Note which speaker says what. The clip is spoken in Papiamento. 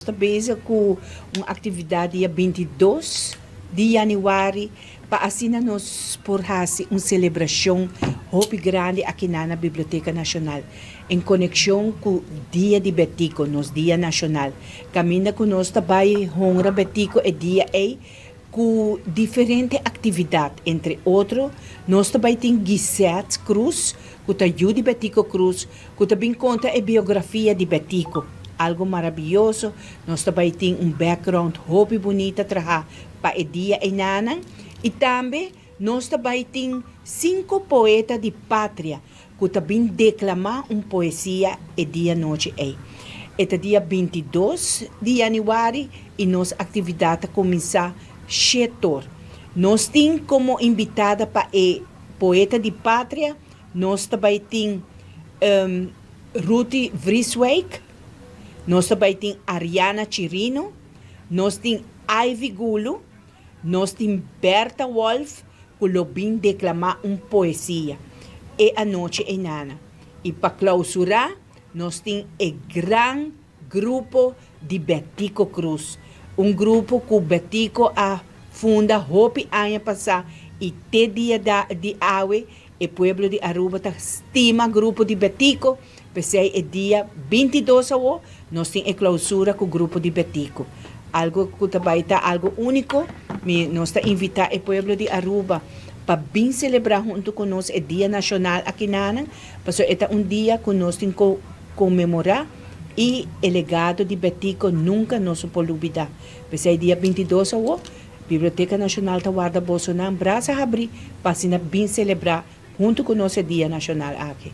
Speaker 1: Ta bezig ku un aktividat dia 22 di yanüari pa asina nos por hasi un selebrashon hopi grandi aki na Biblioteka Nashonal en konekshon ku Dia di Betico, nos Dia Nashonal. Kaminda ku nos ta bai honra Betico e dia ei ku diferente aktividat. Entre otro, nos ta bai tin Gisette Cruz, ku ta yu di Betico Cruz, ku ta bin konta e biografia di Betico. Algo maravioso, nos ta bai tin un background hopi bunita traha pa e dia einan. I tambe nos ta bai tin sinku poeta di patria ku ta bin deklamá un poesia e dia nochi ei. E ta dia 22 di yanüari i nos aktividat ta kuminsá 7'or. Nos tin komo invitada pa e poeta di patria, nos ta bai tin Ruthie Vrieswijk, nos ta bai tin Ariana Chirino, nos tin Ivy Gulu, nos tin Berta Wolf, ku lo bin deklamá un poesia e anochi einan. I pa klousurá, nos tin e gran grupo di Betico Cruz, un grupo ku Betico a funda hopi aña pasá i te dia di awe e pueblo di Aruba ta stima grupo di Betico. P'esei e dia 22 awo, nos tin e klousura ku grupo di Betico. Algo ku ta bai ta algo úniko, nos ta invitá e pueblo di Aruba pa bin selebrá huntu ku nos e Dia Nashonal akinan, paso e ta un dia ku nos tin ku konmemorá i e legado di Betico nunka nos por lubidá. P'esei dia 22 awo, Biblioteka Nashonal ta warda bosonan brasa habrí pa asina bin selebrá huntu ku nos e Dia Nashonal aki.